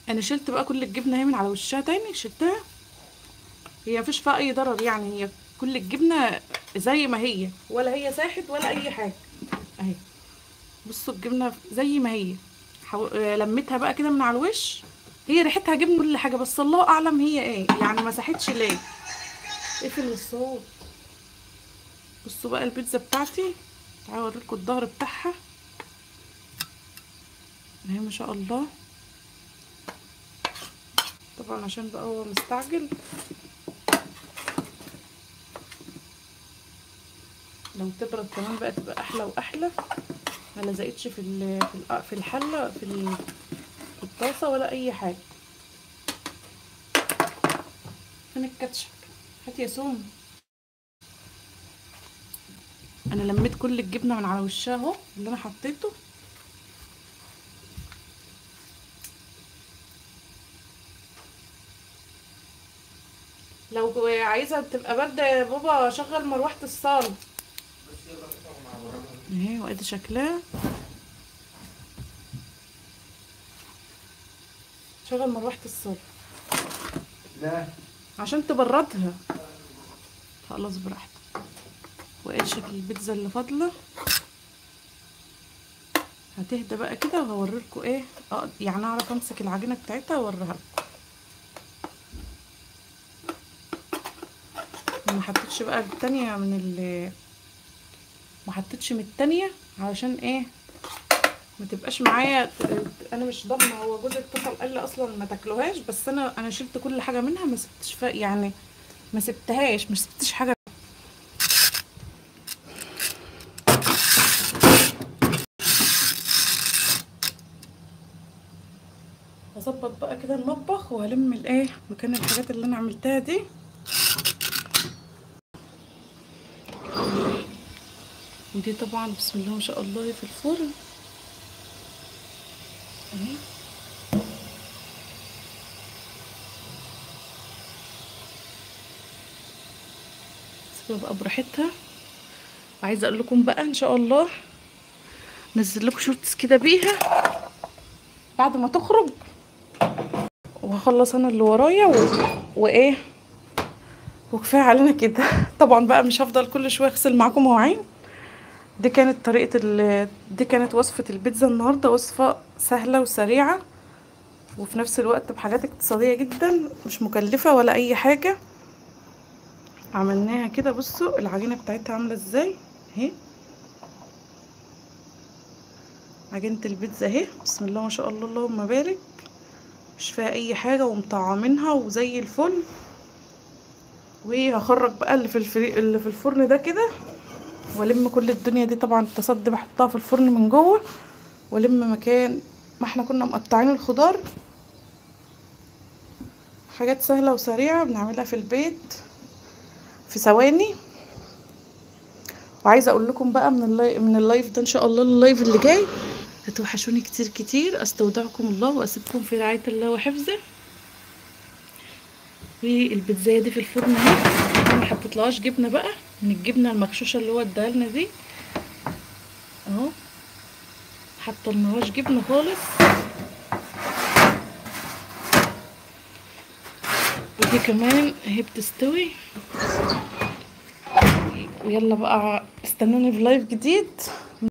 انا شلت بقى كل الجبنة اهي من على وشها تاني، شلتها، هي مفيش فيها اي ضرر يعني، هي كل الجبنة زي ما هي، ولا هي ساحت ولا اي حاجة اهي. بصوا الجبنة زي ما هي، لميتها بقى كده من على الوش، هي ريحتها جبنه كل حاجة، بس الله اعلم هي ايه يعني، ما ساحتش ليه. اقفل الصوت. بصوا بقى البيتزا بتاعتي، تعالوا اوريلكم الظهر بتاعها اهي ما شاء الله. طبعا عشان بقى هو مستعجل، لو تبرد كمان بقى تبقى احلى واحلى، ما لزقتش في في الحلة في الطاسه ولا اي حاجة. فين الكاتشب؟ هات يا سوم. انا لميت كل الجبنة من على وشها اهو اللي انا حطيته. لو عايزه تبقى باردة يا بابا شغل مروحة الصاله اهي، وادي شكلها. شغل مروحة الصاله لا عشان تبردها. خلاص براحتك. وادي شكل البيتزا اللي فاضلة، هتهدى بقى كده وهوريلكوا ايه، يعني اعرف امسك العجينة بتاعتها واوريها لكم. ما حطيتش بقى التانية من ما حطيتش من التانية علشان ايه ما تبقاش معايا، انا مش ضامنه. هو جوزي اتصل قال لي اصلا ما تاكلوهاش، بس انا شلت كل حاجة منها، ما سبتش يعني ما سبتهاش، ما سبتش حاجة. هظبط بقى كده المطبخ وهلم الايه مكان الحاجات اللي انا عملتها دي. ودي طبعا بسم الله ما شاء الله في الفرن اهي. سيبها بقى براحتها. وعايزه اقول لكم بقى ان شاء الله نزل لكم shorts كده بيها بعد ما تخرج، وهخلص انا اللي ورايا وايه وكفاية علينا كده. طبعا بقى مش هفضل كل شوية اغسل معاكم مواعين. دي كانت طريقه دي كانت وصفه البيتزا النهارده، وصفه سهلة وسريعة وفي نفس الوقت بحاجات اقتصادية جدا، مش مكلفة ولا اي حاجة. عملناها كده، بصوا العجينة بتاعتها عامله ازاي اهي، عجينه البيتزا اهي بسم الله ما شاء الله اللهم بارك، مش فيها اي حاجة ومطعمينها وزي الفل. وهخرج بقى اللي في الفرن ده كده، والم كل الدنيا دي. طبعا التصدي بحطها في الفرن من جوه، والم مكان ما احنا كنا مقطعين الخضار. حاجات سهلة وسريعة بنعملها في البيت في ثواني. وعايزه اقول لكم بقى من ال live ده ان شاء الله ال live اللي جاي هتوحشوني كتير كتير. استودعكم الله واسيبكم في رعاية الله وحفظه. والبيتزايه دي في الفرن اهي، انا ما حطيتلهاش جبنه بقى من الجبنة المغشوشه اللي هو اداها لنا دي اهو، حطيناهاش جبنه خالص. ودي كمان اهي بتستوي. ويلا بقى استنوني في live جديد.